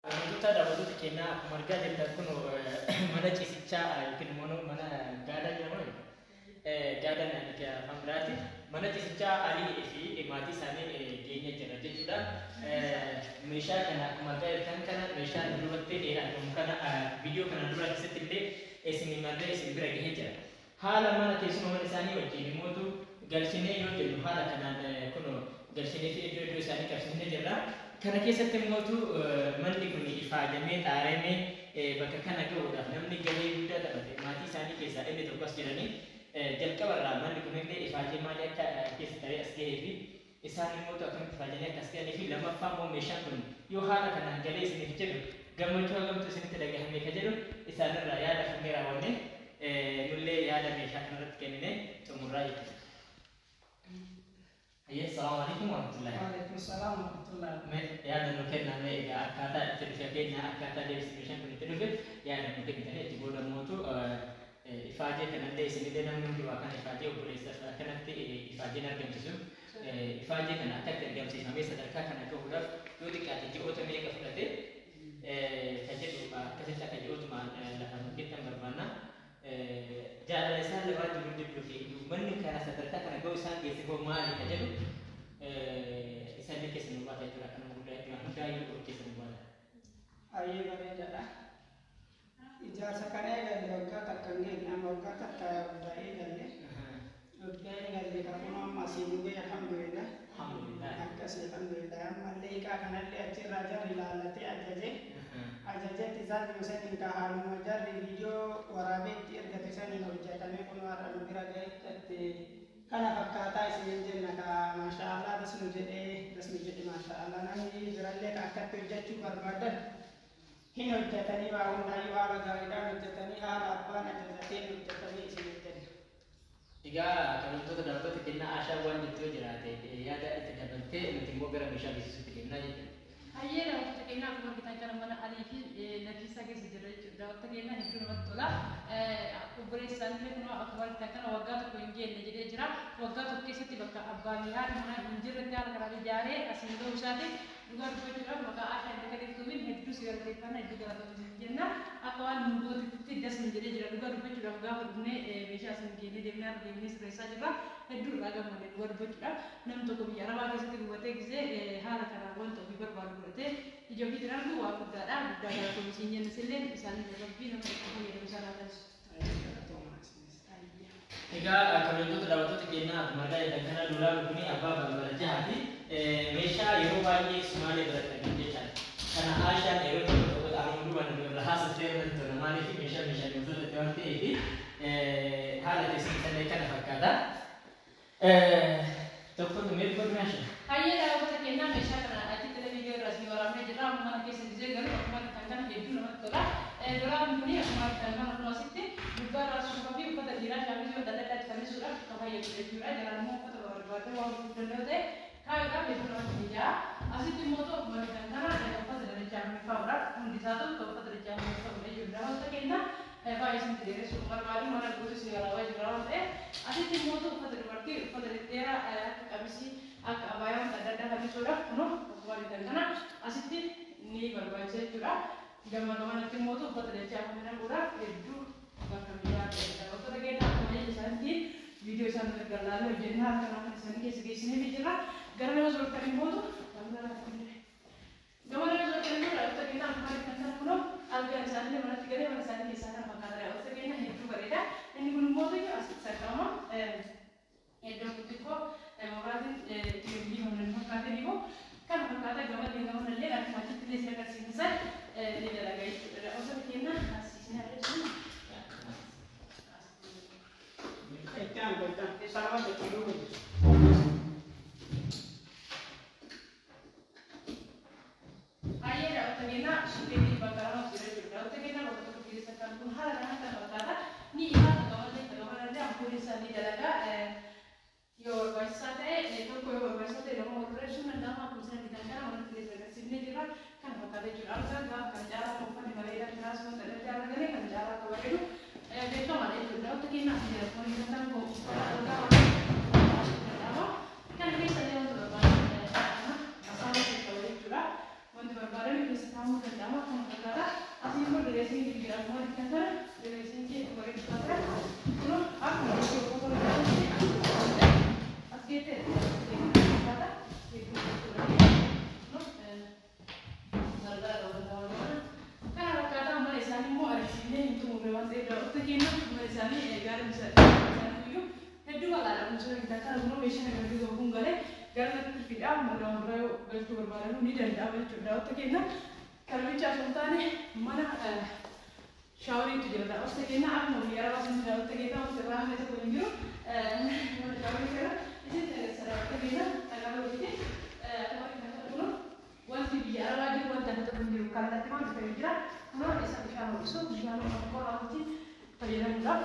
Wantoota daawwattoota keenyaa, akkuma argaa jirtan kun mana ciisichaa yookiin immoo mana gaadaa jedhama. Gaadaan afaan biraati. Mana ciisichaa Alii fi maatii isaanii geenya jira jechuudha. Meeshaa kana akkuma argaa jirtan kana, meeshaa duubatti argamu kana viidiyoo kana dura keessatti illee isin marree isin bira gahee jira. Haala mana teessuma mana isaanii wajjin immoo galchinee yoo jennu, haala kanaan kun galchinee fi iddoo iddoo isaanii qabsiisnee jirra. Kana keessatti immoo manni kun ifaajamee xaaramee bakka kana gahuudhaaf namni gahee guddaa taphate maatii isaanii keessaa inni tokko as jiranii, jalqabarraa manni kun illee ifaajee maalii akka keessa ta'ee as gahee fi isaan immoo akkamitti ifaajanii akka as gahanii fi lammaffaa immoo meeshaan kun yoo haala kanaan galee isiniif jedhu gammachuu hagamtu isinitti dhagahame ka jedhu isaanirraa yaada fuunee raawwanne, nullee yaada meeshaa kanarratti kennine xumurraa jechuudha. Hayyee, salaamu alaikum warahmatullahi. Waalaikum salaam warahmatullahi. Mee yaada nu kennaa, mee egaa akkaataa itti dhufe keenya, akkaataa deebisi meeshaan kun itti dhufe yaada nu kennitanii, achi booda mootu ifaajee kanallee isinillee namni hundi waa kana ifaajee obboleessaaf akkanatti ifaajeen argamsiisu. Ifaajee kana akka itti argamsiifamee sadarkaa kana gahuudhaaf yoo xiqqaate ji'oota meeqa fudhate kan jedhu akkasitti akka ji'ootuma lafa nu kennan barbaanna. Jaalala isaan lamaan jiru jidduu fi manni kana sadarkaa kana ga'u isaan geesse hoo maali ka jedhu isaallee keessa nu baata jechuudha. Akkanuma guddaa itti waan hundaayyuu of keessa nu baata. Baay'ee bareedaadha. Ijaarsa kana eegalle waggaa takka hin geenye, amma waggaa takka waggaa eegalle. Waggaa eegalle kakuma amma asiin nu gahe, alhamdulillah. Alhamdulillah. Akkasii, alhamdulillah. Ammallee hiikaa kanallee achirraa jarri ilaallatee ajaje. Ajajetti zaazuma saniin ka haaluma jarri viidiyoo waraabee itti ergate saniin hojjetamee kun har'a nu bira gahetti kana fakkaataa isiniin jenna. Ka maasha Allah das nu jedhee, das nu jedhe, maasha Allah. Namni birallee ka akkatti hojjechuu barbaadan hin hojjetanii, waa hundaayyuu haala gaariidhaan hojjetanii, haala abbaan ajajateen hojjetanii isiniin jenna. Egaa kabajamtoota daawwattoota kennaa, Ashaa waan jettu yoo jiraate yaada itti dabaltee, nuti immoo gara meeshaa beeksisuutti deemnaa jechuudha. Hayyee daawwattoota keenyaa, akkuma argitan kana mana Alii fi Nafiisaa keessa jirra jechuudha. Daawwattoota keenyaa, hedduu namatti tola. Obboleessi isaaniillee kunoo akkuma argitan kana waggaa tokko hin geenne jedhee jira. Waggaa tokko keessatti bakka abbaa fi haadhi manaa hin jirretti haala kanaan ijaaree asiin ga'uu isaatiif dhugaa dubbachuudhaaf maqaa Ashaa inni kadirtuumiin hedduu si galateeffanna, hedduu galatoomi jenna. Akka waan nu gootitti das nu jedhee jira. Dhugaa dubbachuudhaaf gaafa dhufnee meeshaa isin geennee deemnee har'a deemnee sirreessaa jirra. Hedduu irraa gammadne dhugaa dubbachuudhaaf. Namni tokko biyya Arabaa keessatti gubatee gisee haala kanaan wanta ofii barbaadu godhatee ija ofiitiin argu waan guddaadha. Guddaa galatoomi siin jenna silleen, isaan Rabbii nama itti fayyadamu isaan haa taasisu. Egaa kabajamtoota daawwattoota keenyaa, akkuma argaa jirtan kana dulaabni kun abbaa balbala jahaati. Meeshaa yeroo baay'ee Sumaalee biratti argamu jechaadha. Kana Aashaan yeroo tokko tokko qaama duubaan irra haasaftee irratti tola. Maaliif meeshaa meeshaan gosoota waan ta'eef haala teessuma isaallee kana fakkaata. Tokkotu mee dubbatu, Ashaa? Hayyee daawwattoota keenyaa, meeshaa kana achitti illee viidiyoo irraa isin waraabnee jirra. Amma mana keessa gisee galu akkuma argitan kana hedduu namatti tola. Dolaabni kuni akkuma argitan kana kun asitti gubbaa irraa suufaa fi uffata dhiiraa shaamizii wanta adda addaa fannisuudhaaf kan fayyadu jechuudha. Jalaan immoo uffata barbaadde waan guutuu danda'u ta'e kaayuudhaaf hedduu namatti mija'a. Asitti immoo akkuma argitan kana uffata dalachaafamee kaa'uudhaaf hundi isaatu kan uffata dalachaafamee ta'udha jechuudha. Daawwattoota keenya, baay'ee isinitti dheeressuu hin barbaadu, mana guutuu isin waraabaa jirra waan ta'eef. Asitti immoo uffata dubartii, uffata dhedheeraa akka qamisii, akka abaayaa wanta adda addaa fannisuudhaaf kunoo akkuma argitan kana asitti ni barbaachisa jechuudha. Gama gamanatti immoo uffata dachaafame naquudhaaf hedduu bakka mijaa'aa ta'edha. Daawwattoota keenya, akkuma jecha isaaniitti viidiyoo isaan nuti garlaalee hojjennee haala kanaan kan isaanii keessa geessinee jirra. Gara nama zoortan immoo gama nama zoortan immoo, daawwattoota keenya, akkuma argitan kana kunoo algaan isaanii manatti galee mana isaanii keessaa kana fakkaata. Daawwattoota keenya, hedduu bareeda. Inni kun immoo asitti saqqabama. Iddoo xixiqqoo muraatiin itti gadi fakkaatee immoo kana fakkaata. Gama gamanallee akkuma achitti illee isin agarsiisan ni dalaga jechuudha. Daawwattoota keenya, asiisin agarsiisu. Itti aantu, itti aantu. Salama jechuudha. Baay'ee daawwattoota keenya, suuqii bakka lamatu jira jechuudha. Daawwattoota keenya, bakka tokko keessa kan kun haala kanaan kan fakkaata. Ni ifaa gamallee gamanallee ampuuliin isaa ni dalaga. Yoo barbaachisaa ta'e tokko, yoo barbaachisaa ta'e lama walirra danda'ama. Akkuma isin argitan kana manatti illee agarsiifnee jirra. Kana fakkaata jechuudha. Algaan gaafa kana caalaa akka uffanni bareedaa kiraasii wanta adda addaa argame kan caalaa akka bareedu beekamaadha jechuudha. Daawwattoota keenya, asii jira akkuma argitan kana uffata algaa waan danda'ama. Kana keessa illee wanta barbaadan asaana qaba jechuudha. Wanti barbaadame keessa kaa'amuu danda'ama. Asiin immoo direesiin jira. Akkuma argitan kana direesiin hedduu bareedu fakkaata. Kunoo akkuma tokko tokko as geettee fakkaata. Hedduu gargaara qabu. Kana fakkaata mana isaanii immoo agarsiisnee hin xumurre waan ta'eef daawwattoota keenya mana isaanii gaariin isaanii hedduu bal'aadha. Kun suuraa argitan kana kunoo meeshaan agarsiisu kun galee gara natti fidhaa mana biraa yoo galchuu barbaadan ni danda'ama jechuudha. Daawwattoota keenya kana bicha osoo hin taane mana shaaworiitu jira. Daawwattoota keenya akkuma biyya arabaa sun daawwattoota keenya wanti irraa hafe tokko hin jiru. Mana shaaworii kana isin daawwattoota keenya dhagaa hojjete akkuma argitan kana kunoo wanti biyya arabaa jiru wanta adda tokko hin jiru. Kallattii waan dhufee jira. Kunoo isa bishaan ho'isu bishaan qorraatti fayyadamuudhaaf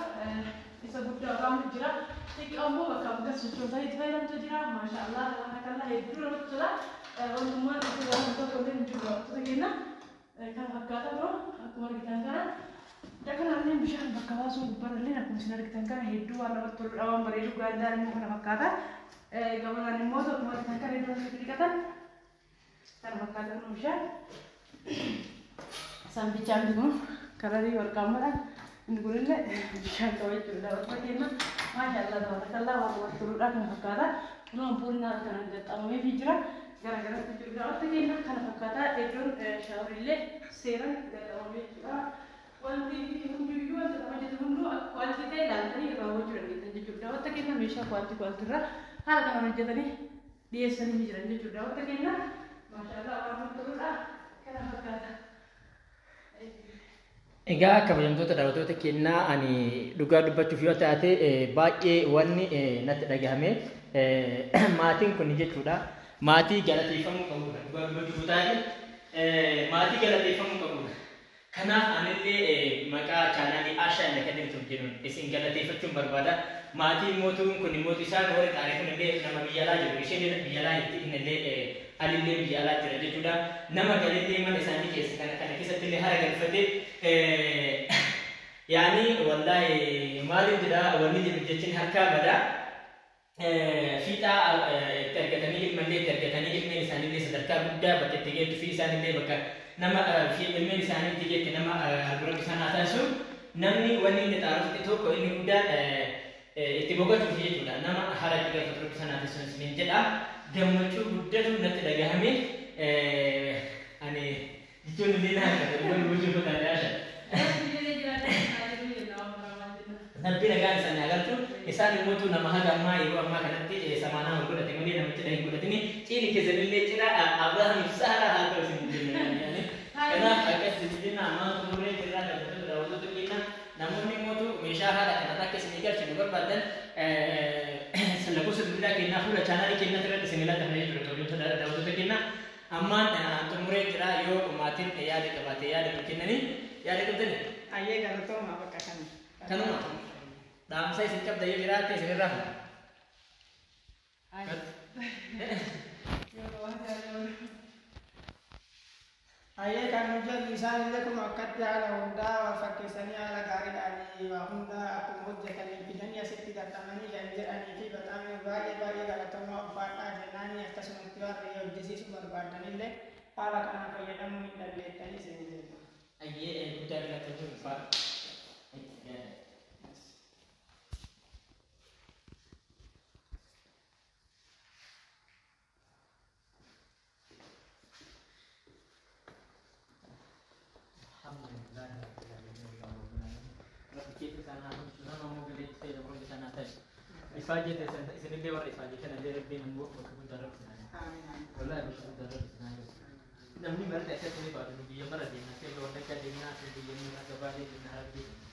isa guddaa qabu jira. Xiqqaa immoo bakka bakka sochoosaa itti fayyadamtu jira. Maasha Allah tabarakallah hedduu namatti tola. Wantummaan asirraa waan tokko illee hin jiru daawwattoota keenya. Kana fakkaata kunoo akkuma argitan kana. Dakanaallee bishaan bakka baasuun gubbaarrallee akkuma isin argitan kana hedduu waan namatti toludha waan bareedu gaandaan immoo kana fakkaata. Gamanaan immoo akkuma argitan kana iddoo itti dhiqatan. Kana fakkaata kunoo bishaan. Sambichaan kun kalarii warqaammadhaan inni kunillee bishaan qaba jechuudha. Daawwattoota keenya maasha Allah tabarakallah waan namatti toludha kana fakkaata. Kunoo ampuulli haala kanaan gaxxamameefii jira. Gara garatti jiru daawwattoota keenya kana fakkaata. Iddoon shaaworiillee seeraan gaxxamamee jechuudha. Wanti hundiyyuu wanta nama hojjetu hunduu kwaaltii ta'e ilaaltanii irraa hojjechuu dandeessan jechuudha. Daawwattoota keenya meeshaa kwaaltii kwaaltiirra haala kanaan hojjetanii dhiyeessanii jiran jechuudha. Daawwattoota keenya maasha Allah waan namatti toludha kana fakkaata. Egaa kabajamtoota daawwattoota keenyaa ani dhugaa dubbachuuf yoo taate baay'ee wanni natti dhagahame maatiin kun jechuudha. Maatii galateeffamuu qabudha. Dhugaa dubbachuuf yoo taate maatii galateeffamuu qabudha. Kanaaf anillee maqaa chaanaalii Ashaa Inda Kadirtuuf jedhuun isin galateeffachuun barbaada. Maatii mootuun kun mootu isaan warri xaaree kun illee nama biyya alaa jiru. Isheen biyya alaa jirti innillee alillee biyya alaa jira jechuudha. Nama galillee mana isaanii keessa kana kana keessatti illee hara galfatee yaani wallaahi maaliin jedha wanni jedhu jechuun harkaa badaa. Fiixaa itti argatanii ilmallee itti argatanii ilmeen isaaniillee sadarkaa guddaa bakka itti geettu fi isaanillee bakka nama ilmeen isaanii itti geette nama dura isaan haa taasisu. Namni wanni inni xaaruuf tokko inni guddaan itti boqochuuf jechuudha. Nama hara itti galfatu rabbi isaan haa taasisu isiniin jedha. Gammachuu guddatu natti dhagahame. Ani jechuun illee na harkata dhugaa dubbachuu fakkaata yaasha. Rabbi nagaan isaanii haa galchu. Isaan immoo nama haga ammaa yeroo ammaa kanatti samaanaa ol godhate malee namicha hin godhatini. Ciini keessanillee cina Abrahaamiif Saaraa haa ta'u isin jenna. Kanaaf akkas isin jenna ammaa xumuree jirraa kabajamtoota daawwattoota keenya namoonni immoo meeshaa haala kanaan akka isinii galchinu barbaadan lakkoofsa bilbilaa keenyaa fuula chaanaalii keenyaa irratti isin ilaaltan jechuudha kabajamtoota daawwattoota keenya. Ammaan xumuree jira yoo maatiin yaada qabaate yaada nu kennanii yaada qabdani. Ayyee galatooma bakka kana. Kanuma dhaamsa isin qabda yoo jiraatte isinirraa fuudha. Ayyee kan hojjetu isaan illee kun akkatti haala hundaa wal fakkeessanii haala gaariidhaan waa hunda akkuma hojjetanii fidanii asitti gaxxamanii kan jedhanii fi bataam baay'ee baay'ee galatoomaa ulfaadhaa jennaanii akkasumatti warri hojjesiisuu barbaadanillee haala kanaan fayyadamuu hin dandeettanii isin jenna. Ayyee guddaa galatoomuu ulfaadha. Ifaajee isinillee warra ifaajee kanallee rabbiin immoo bakka guddaa rabbi isin haa Wallahi bakka guddaa rabbi isin haa Namni marti akkatti ni baatu biyya mara deemna seera wallaggaa deemna asii biyya mara gabaalee deemna harargee deemna.